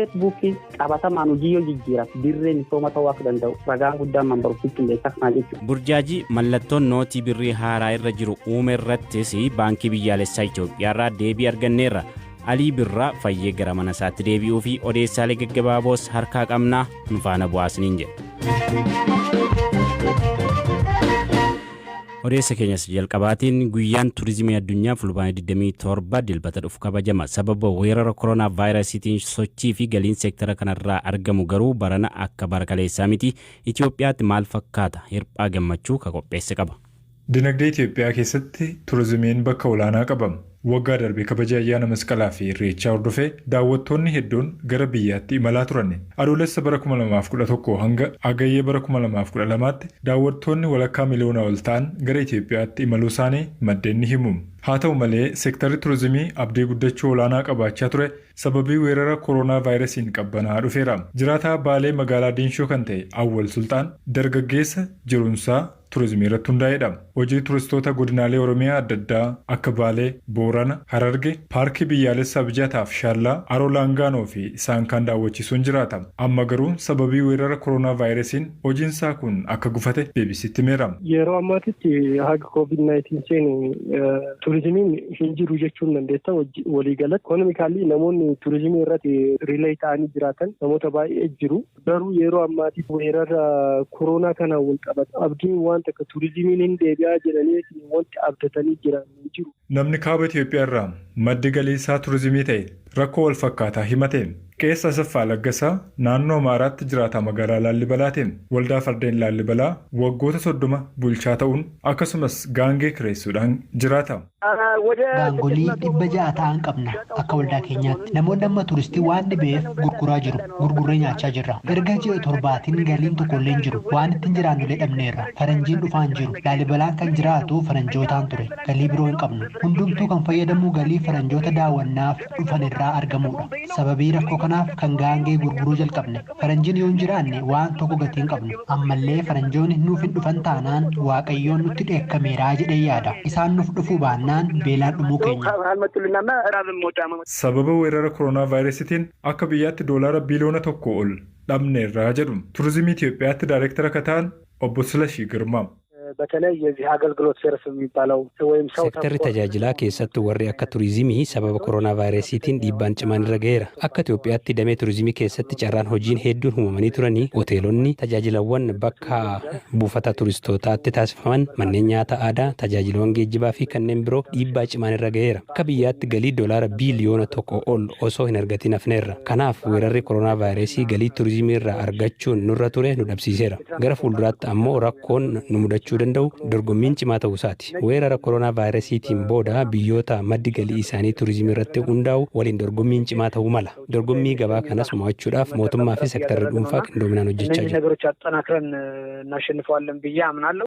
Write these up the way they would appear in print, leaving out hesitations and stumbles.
Feesbuukii qabatamaan hojii yoo jijjiiraf dirree misooma ta'uu akka danda'u ragaan guddaan man barumsi qindeessaa kanaa jechuudha. Burjaajii mallattoon nootii birrii haaraa irra jiru uume irrattis Baankii Biyyaalessaa Itoophiyaarraa deebii arganneerra. Alii Birraa fayyee gara mana isaatti deebi'uu fi odeessaalee gaggabaaboos harkaa qabnaa nu faana bu'aasniin jedha. Odeessa keenyas jalqabaatiin guyyaan turizimii addunyaa Fulbaana 27 Dilbata dhufu kabajama. Sababa weerara koronaa vaayirasiitiin sochii fi galiin seektara kanarraa argamu garuu barana akka bara kaleessaa miti. Itoophiyaatti maal fakkaata? Hirphaa Gammachuu ka qopheesse qaba. Dinagdee Itoophiyaa keessatti turizimiin bakka olaanaa qaba. Waggaa darbe kabaja ayyaana Masqalaa fi Irreechaa hordofee daawwattoonni hedduun gara biyyaatti imalaa turan. Adoolessa bara 2011 hanga Hagayya bara 2012tti daawwattoonni walakkaa miliyoonaa ol ta'an gara Itoophiyaatti imaluu isaanii maddeen ni himu. Haa ta'u malee seektarri turizimii abdii guddachuu olaanaa qabaachaa ture sababii weerara koroonaavaayirasiin qabbanaa'aa dhufeera. Jiraataa Baalee magaalaa Diinshoo kan ta'e Awwal Sulxaan dargaggeessa jiruunsaa turizimii irratti hundaa'edha. Hojii turistoota godinaalee Oromiyaa adda addaa akka Baalee, Boorana, Hararge, Paarkii Biyyaalessa Abijataaf Shaallaa, Haroo Laangaanoo fi isaan kaan daawwachiisuun jiraata. Amma garuu sababii weerara koroonaavaayirasiin hojiinsaa kun akka gufate BBCtti himeera. Yeroo ammaatitti haga COVID-19 seenu turizimiin hin jiru jechuun dandeessa waliigalatti. Economically namoonni turizimii irratti rely ta'anii jiraatan namoota baay'ee jiru. Garuu yeroo ammaatiif weerara koronaa kanaan wal qabata. Abdiin waan takka turizimiin hin deebi'aa jedhanii wanti abdatanii jiran hin jiru. Namni kaaba Itoophiyaa irraa maddi galii isaa turizimii ta'e rakkoo wal fakkaataa himate. Qees Asaffaa Laggasaa naannoo Amaaraatti jiraataa magaalaa Laallibalaati. Waldaa Fardeen Laallibalaa waggoota 30 bulchaa ta'uun akkasumas gaangee kireessuudhaan jiraata. Gaangolii 600 ta'an qabna akka waldaa keenyaatti. Namoonni amma turistii waan dhibeef gurguraa jiru. Gurgurree nyaachaa jirra. Erga ji'a torbaatiin galiin tokkollee hin jiru. Waan ittiin jiraannullee dhabneerra. Faranjiin dhufaa hin jiru. Laalibalaan kan jiraatu faranjootaan ture. Galii biroo hin qabnu. Hundumtuu kan fayyadamu galii faranjoota daawwannaaf dhufan irraa argamudha. Sababii rakkoo kanaaf kan gaangee gurguruu jalqabne. Faranjiin yoo hin jiraanne waan tokko gatii hin qabnu. Ammallee faranjoonni nuuf hin dhufan taanaan Waaqayyoon nutti dheekkameera jedheen yaada. Isaan nuuf dhufuu baannaan beelaan dhumuu keenya. Sababa weerara koroonaavaayirasiitiin akka biyyaatti doolaara biiliyoona 1 ol dhabneerra jedhu Turizimii Itoophiyaatti daayireektara ka ta'an Obbo Silashii Girmaa. በተለይ የዚህ አገልግሎት ዘርፍ የሚባለው ወይም ሰው Sektarri tajaajilaa keessattuu warri akka turizimii sababa koronaavaayirasiitiin dhiibbaan cimaan irra ga'eera. Akka Itoophiyaatti damee turizimii keessatti carraan hojiin hedduun uumamanii turanii hoteelonni, tajaajilawwan bakka buufata turistootaatti taasifaman, manneen nyaata aadaa, tajaajilawwan geejjibaa fi kanneen biroo dhiibbaa cimaan irra ga'eera. Akka biyyaatti galii doolaara biiliyoona 1 ol osoo hin argatiin hafneerra. Kanaaf weerarri koronaavaayirasii galii turizimii irraa argachuun nurra ture nu dhabsiiseera. Gara fuulduraatti ammoo rakkoon nu mudachuu danda'u dorgommiin cimaa ta'uu isaati. Weerara koronaavaayirasiitiin booda biyyoota maddi galii isaanii turizimii irratti hundaa'u waliin dorgommiin cimaa ta'uu mala. Dorgommii gabaa kanas mo'achuudhaaf mootummaa fi sektarri dhuunfaa qindoominaan hojjechaa እነዚህ jiru. ነገሮች አጠናክረን እናሸንፈዋለን ብዬ አምናለሁ።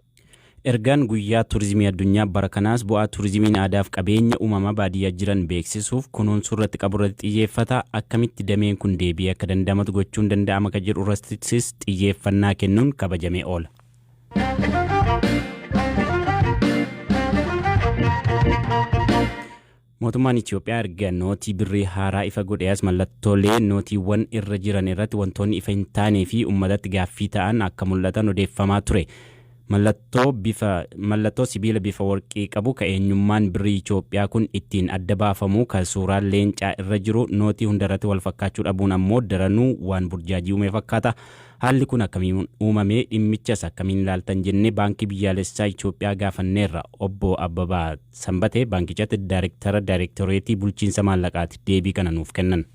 Ergaan guyyaa turizimii addunyaa bara kanaas bu'aa turizimiin aadaaf qabeenya uumamaa baadiyyaa jiran beeksisuuf kunuunsuu irratti qabu irratti xiyyeeffata. Akkamitti dameen kun deebi'ee akka dandamatu gochuun danda'ama kan jedhu irrattis xiyyeeffannaa kennuun kabajamee oola. Mootummaan Itoophiyaa erga nootii birrii haaraa ifa godhee as mallattoolee nootiiwwan irra jiran irratti wantoonni ifa hin taanee fi uummatatti gaaffii ta'an akka mul'atan odeeffamaa ture. Mallattoo bifa mallattoo sibiila bifa warqii qabu ka eenyummaan birrii Itoophiyaa kun ittiin adda baafamu kan suuraan leencaa irra jiru nootii hundarratti wal fakkaachuu dhabuun ammoo daranuu waan burjaajii uume fakkaata. Haalli kun akkamiin uumame dhimmichas akkamiin ilaaltan jennee Baankii Biyyaalessaa Itoophiyaa gaafanneerra. Obbo Abbabaa Sanbatee baankichatti daayirektara daayirektoreetii bulchiinsa maallaqaati deebii kana nuuf kennan.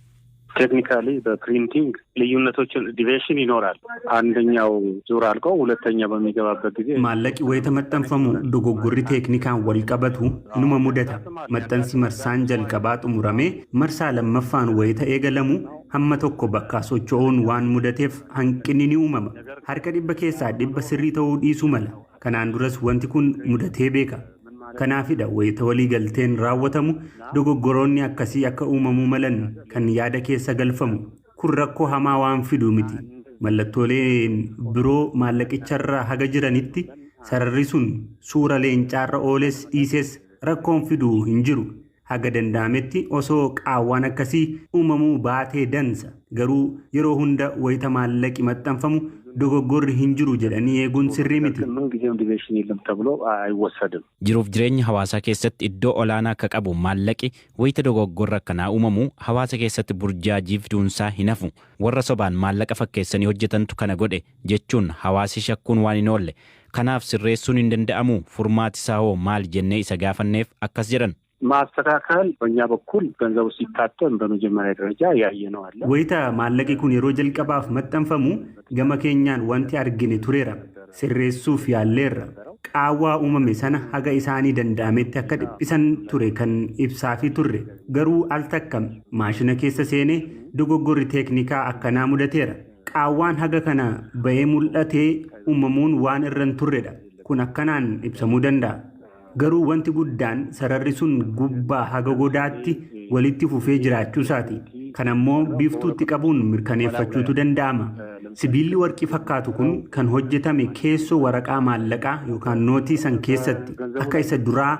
ቴክኒካሊ በፕሪንቲንግ ልዩነቶችን ዲቪዬሽን ይኖራል። አንደኛው ዙር አልቆ ሁለተኛ በሚገባበት ጊዜ Maallaqi wayita maxxanfamu dogoggorri teeknikaan wal qabatu numa mudata. Maxxansi marsaan jalqabaa xumuramee marsaa lammaffaan wayita eegalamu hamma tokko bakkaa socho'uun waan mudateef hanqinni ni uumama. Harka dhibba keessaa dhibba sirrii ta'uu dhiisuu mala. Kanaan duras wanti kun mudatee beeka. Kanaafidha wayita waliigalteen raawwatamu dogoggoroonni akkasii akka uumamuu malan kan yaada keessa galfamu. Kun rakkoo hamaa waan fidu miti. Mallattooleen biroo maallaqicharra haga jiranitti sararri sun suura leencaarra ooles dhiises rakkoon fidu hin jiru. Haga danda'ametti osoo qaawwaan akkasii uumamuu baatee dansa. Garuu yeroo hunda wayita maallaqi maxxanfamu dogoggorri hin jiru jedhanii eeguun sirrii miti. ምንጊዜም deviation የለም ተብሎ አይወሰድም። Jiruuf jireenya hawaasaa keessatti iddoo olaanaa akka qabu maallaqi wayita dogoggorra akkanaa uumamu hawaasa keessatti burjaajii fiduunsaa hin hafu. Warra sobaan maallaqa fakkeessanii hojjetantu kana godhe jechuun hawaasi shakkuun waan hin oolle. Kanaaf sirreessuun hin danda'amu, furmaati isaa hoo maal jennee isa gaafanneef akkas jedhan. ማስተካከል በእኛ በኩል ገንዘቡ ሲታተም በመጀመሪያ ደረጃ ያየነው አለ። Wayita maallaqi kun yeroo jalqabaaf maxxanfamu gama keenyaan wanti argine tureera. Sirreessuuf yaalleerra. Qaawwaa uumame sana haga isaanii danda'ametti akka dhiphisan ture kan ibsaafii turre. Garuu al takka maashina keessa seenee dogoggorri teeknikaa akkanaa mudateera. Qaawwaan haga kana ba'ee mul'atee uumamuun waan irra hin turredha. Kun akkanaan ibsamuu danda'a. Garuu wanti guddaan sararri sun gubbaa haga godaatti walitti fufee jiraachuu isaati. Kan ammoo biiftuutti qabuun mirkaneeffachuutu danda'ama. Sibiilli warqii fakkaatu kun kan hojjetame keessoo waraqaa maallaqaa yookaan nootii san keessatti akka isa duraa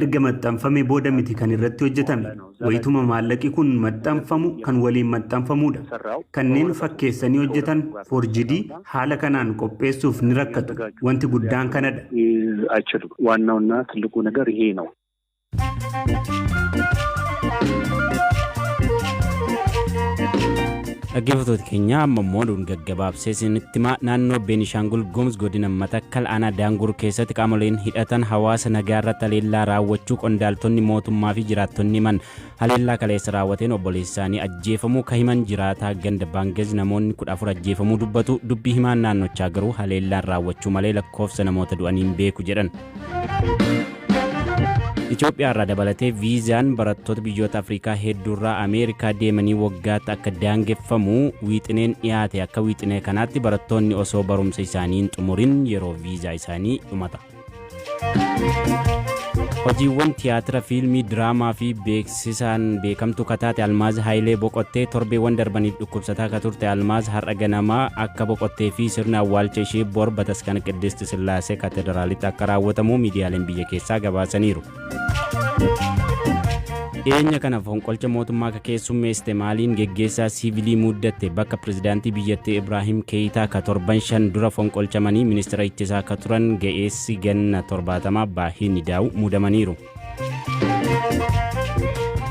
erga maxxanfame booda miti kan irratti hojjetame. Wayituma maallaqi kun maxxanfamu kan waliin maxxanfamudha. Kanneen fakkeessanii hojjetan forjidii haala kanaan qopheessuuf ni rakkatu. Wanti guddaan kanadha. አይችሉም። ዋናውና ትልቁ ነገር ይሄ ነው። Dhaggeeffattoota keenya, amma immoo oduun gaggabaabsee isinitti himaa. Naannoo Beenishaangul Gumuz, godina Matakkal, aanaa Daangur keessatti qaamoleen hidhatan hawaasa nagaa irratti haleellaa raawwachuu qondaaltonni mootummaa fi jiraattonni himan. Haleellaa kaleessa raawwateen obboleessi isaanii ajjeefamuu ka himan jiraataa ganda Baangez namoonni 14 ajjeefamuu dubbatu. Dubbii himaan naannochaa garuu haleellaan raawwachuu malee lakkoofsa namoota du'anii hin beeku jedhan. Itoophiyaa irraa dabalatee viizaan barattoota biyyoota Afrikaa hedduurraa Ameerikaa deemanii waggaatti akka daangeffamu wiixineen dhiyaate. Akka wiixinee kanaatti barattoonni osoo barumsa isaanii hin xumurin yeroo viizaa isaanii dhumata. Hojiiwwan tiyaatira, fiilmii, diraamaa fi beeksisaan beekamtuu kataate Almaaz Haayilee boqottee. Torbeewwan darbaniif dhukkubsataa ka turte Almaaz har'a ganamaa akka boqottee fi sirna awwaalcha ishee bor bataskana Qiddeesti Sillaasee Kaatederaalitti akka raawwatamu miidiyaaleen biyya keessaa gabaasaniiru. Dhiyeenya kana fonqolcha mootummaa akka keessummeessite Maaliin geggeessaa siivilii muddatte. Bakka pirezidaantii biyyattii Ibraahim Keeyitaa ka torban 5 dura fonqolchamanii ministeera ittisaa akka turan ga'eessi ganna 70 Baahiin Daa'u muudamaniiru.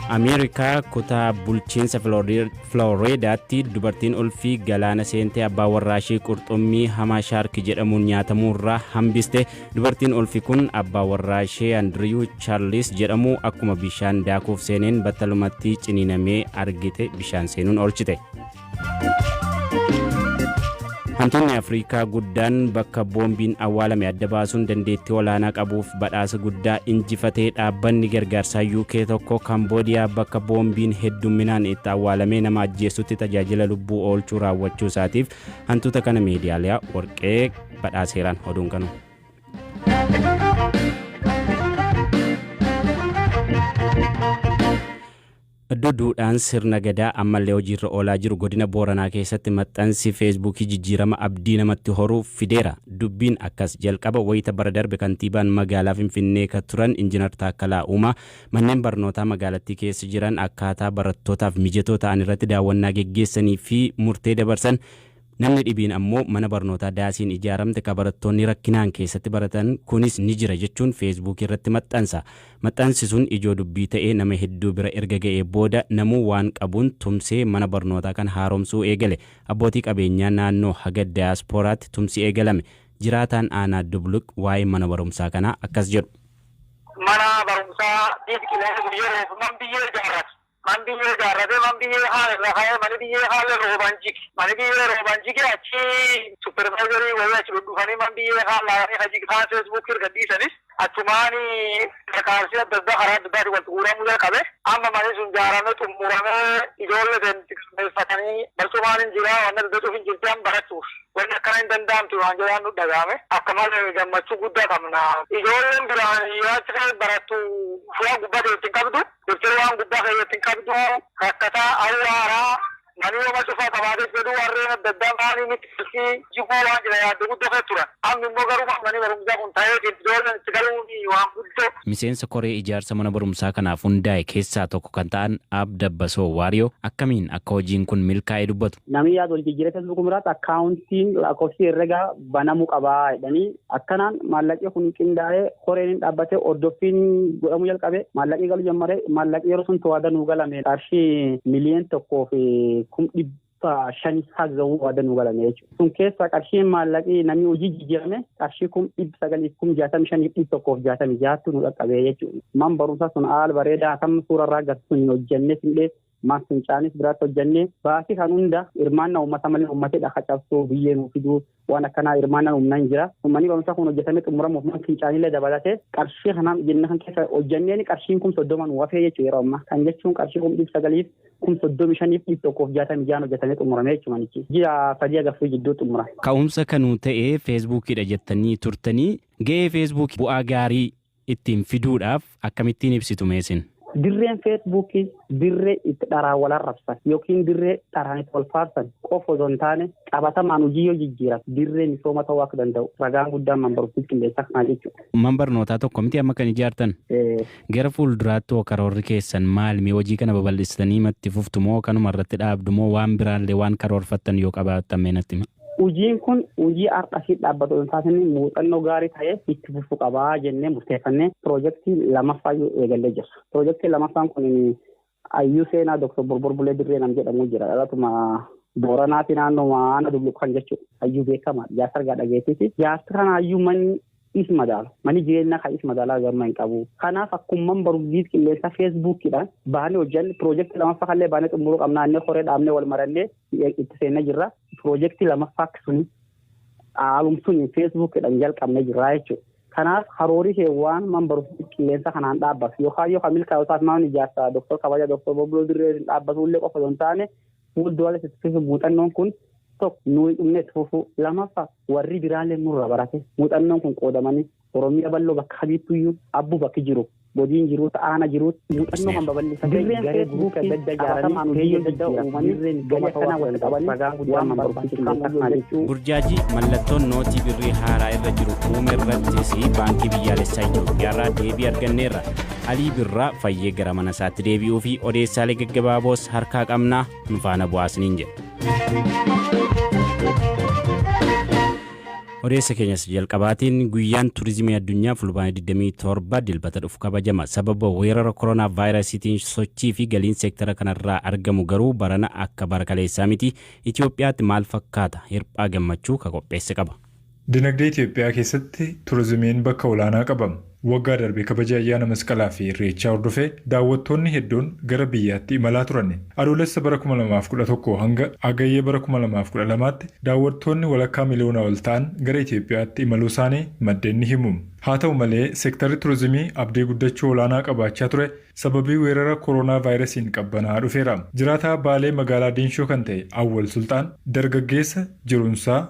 Ameerikaa kutaa bulchiinsa Filooreedaatti dubartiin ulfii galaana seentee abbaa warraa ishee qurxummii hamaa shark jedhamuun nyaatamuurraa hambiste. Dubartiin ulfi kun abbaa warraa ishee Andiriyu Chaarlis jedhamu akkuma bishaan daakuuf seeneen battalumatti ciniinamee argite bishaan seenuun oolchite. Hantuunni Afrikaa guddaan bakka boombiin awwaalame adda baasuun dandeettii olaanaa qabuuf badhaasa guddaa injifatee. Dhaabbanni gargaarsaa UK tokko Kamboodiyaa bakka boombiin heddumminaan itti awwaalamee nama ajjeesutti tajaajila lubbuu oolchuu raawwachuu isaatiif hantuuta kana meedaaliyaa warqee badhaaseeraan. Oduun kanu. Iddoo duudhaan sirna gadaa ammallee hojiirra oolaa jiru godina Booranaa keessatti maxxansi Feesbuukii jijjiirama abdii namatti horuu fideera. Dubbiin akkas jalqaba wayita bara darbe kantiibaan magaalaa Finfinnee kan turan Injiinar Taakkalaa Uumaa manneen barnootaa magaalattii keessa jiran akkaataa barattootaaf mijatoo ta'an irratti daawwannaa geggeessanii fi murtee dabarsan. Namni dhibiin ammoo mana barnootaa daasiin ijaaramte ka barattoonni rakkinaan keessatti baratan kunis ni jira jechuun Feesbuukii irratti maxxansa. Maxxansi sun ijoo dubbii ta'ee nama hedduu bira erga ga'ee booda namuu waan qabuun tumsee mana barnootaa kan haaromsuu eegale. Abbootii qabeenyaa naannoo haga daayaspooraatti tumsi eegalame. Jiraataan aanaa Dubluq waa'ee mana barumsaa kanaa akkas jedhu. Mana barumsaa biqilee guyyee reefu man biyyee ijaarrate. Man biyyee ijaarratee, man biyyee haala irra kaa'ee, mani biyyee haala roobaan jige. Mani biyyee roobaan jige, achi supervisorii wayii achi dhufanii man biyyee haala hajii kaan Feesbuuk erga dhiisanis achumaan gargaarsi adda addaa karaa adda addaatiin walitti guuramuu jalqabe. Amma manni sun ijaaramee xumuramee ijoollee xixiqqeeffatanii barcumaan hin jira, waan adda addaa hin jirti an barachuuf. Wanni akkana hin danda'amtu waan jedhaan nu dhaga'ame. Akka malee gammachuu guddaa qabna. Ijoolleen biraan yoo achi kan barattu fuula gubbaa ta'e ittiin qabdu, daftara waan gubbaa ta'e ittiin qabdu, rakkataa awwaaraa. Mani yooma cufaa tabaatee jedhu warreen adda addaa maanii miti jiguu waan jira yaaddu guddoo turan. Amma immoo garuu manni barumsaa kun ta'ee ijoolleen itti galuun waan guddoo. Miseensa koree ijaarsa mana barumsaa kanaaf hundaa'e keessaa tokko kan ta'an Abdabbasoo Waariyoo akkamiin akka hojiin kun milkaa'ee dubbatu. Namni yaadu wal jijjiiree Feesbuuk biraatti akkaawuntiin lakkoofsi herregaa banamuu qabaa jedhanii akkanaan maallaqni kun qindaa'ee koreen hin dhaabbatee hordoffiin godhamuu jalqabe maallaqni galuu jalqabe maallaqni yeroo sun to'atanuu galame qarshii 1,500,000 haga'uu to'atanuu galame jechuudha. Sun keessa qarshiin maallaqni namni hojii jijjiirame qarshii 965,166 nu dhaqqabe jechuudha. Man barumsaa sun haala bareedaa akkam suurarraa agarsiisu hin hojjenne simdhee man fincaanis biraatti hojjennee baasii kan hunda hirmaannaa uummata malee uummatee dhaka cabsuu biyyee nuu fiduu waan akkanaa hirmaannaan humnaan jira. Manni barumsaa kun hojjetamee xumuramuuf man fincaanillee dabalatee qarshii kanaan jennee kan keessa hojjenneen qarshiin 30,000 nu hafee jechuudha yeroo ammaa. Kan jechuun qarshii 935,166 hojjetamee xumurame jechuudha manichi. Ji'a 3 hanga jidduu xumurame. Ka'umsa kanuu ta'ee Feesbuukiidha jettanii turtanii ga'ee Feesbuukii bu'aa gaarii ittiin fiduudhaaf akkamittiin ibsitu meesin? Dirreen Feesbuukii dirree itti dharaan wal arrabsan yookiin dirree dharaan itti wal faarsan qofa osoo hin taane qabatamaan hojii yoo jijjiiran dirree misooma ta'uu akka danda'u ragaan guddaan man barumsaa qindeessaa kanaa jechuudha. Man barnootaa tokko miti amma kan ijaartan. Gara fuulduraatti hoo karoorri keessan maal mee hojii kana babal'istanii matti fuftu moo kanuma irratti dhaabdu moo waan biraallee waan karoorfattan yoo qabaattan mee natti hima. Hojiin kun hojii har'a fi dhaabbatu hin taasifne muuxannoo gaarii ta'ee itti fufuu qabaa jennee murteeffannee piroojeektii lammaffaa eegallee jirra. Piroojeektii lammaffaan kun Hayyuu Seenaa Dooktar Borbor Bulee Dirree nam jedhamu jira. Dhalatuma Booranaati naannoo Aana Dubluq kan jechuudha. Hayyuu beekamaa jaarsa argaa dhageettiiti. Jaarsa kana hayyuu manni is madaala. Manni jireenyaa kan is madaalaa garma hin qabu. Kanaaf akkuma barumsiis qilleensa Feesbuukiidhaan baanee hojjanne piroojeektii lammaffaa kallee baanee xumuruu qabna annee koree dhaabnee wal marannee itti seennee jirra. Piroojeektii lammaffaa suni haalum suni Feesbuukiidhaan jalqabnee jirra jechuudha. Kanaaf karoorii kee waan man barumsiis qilleensa kanaan dhaabbatu yookaan yoo milkaa'u taate maan ijaarsa Dooktar Kabaja Dooktar Bobbuloo Dirree dhaabbatu illee qofa osoo hin taane fuuldura itti muuxannoon kun tokko nuyi dhumne itti fufuu lammaffaa warri biraallee nurra barate muuxannoon kun qoodamanii Oromiyaa bal'oo bakka kamiittuyyuu abbuu bakki jiru godiin jiru aana jiru muuxannoo kan babal'ifatee garee guruupii adda addaa ijaaranii hojii adda addaa uumanii galii akkanaa walitti qabanii ragaan guddaan man barumsiisu qilleensa jechuudha. Burjaajii mallattoon nootii birrii haaraa irra jiru uume irrattis baankii biyyaalessaa Itoophiyaarraa deebii arganneerra. Alii Birraa fayyee gara mana isaatti deebi'uu fi odeessaalee gaggabaaboos harkaa qabnaa nu faana bu'aasniin jedha. Odeessa keenyas jalqabaatiin guyyaan turizimii addunyaa fulbaana 27 dilbata dhufu kabajama. Sababa weerara koronaa vaayirasiitiin sochii fi galiin seektara kanarraa argamu garuu barana akka bara kaleessaa miti. Itoophiyaatti maal fakkaata? Hirphaa Gammachuu ka qopheesse qaba. Dinagdee Itoophiyaa keessatti turizimiin bakka olaanaa qaba. Waggaa darbe kabaja ayyaana masqalaa fi irreechaa hordofee daawwattoonni hedduun gara biyyaatti imalaa turan. Adoolessa bara 2011 hanga Hagayya bara 2012tti daawwattoonni walakkaa miliyoona ol ta'an gara Itoophiyaatti imaluu isaanii maddeen ni himu. Haa ta'u malee seektarri turizimii abdii guddachuu olaanaa qabaachaa ture sababii weerara koronaa vaayirasiin qabbanaa'aa dhufeera. Jiraataa Baalee magaalaa Diinshoo kan ta'e Awwal Sultaan dargaggeessa jiruunsaa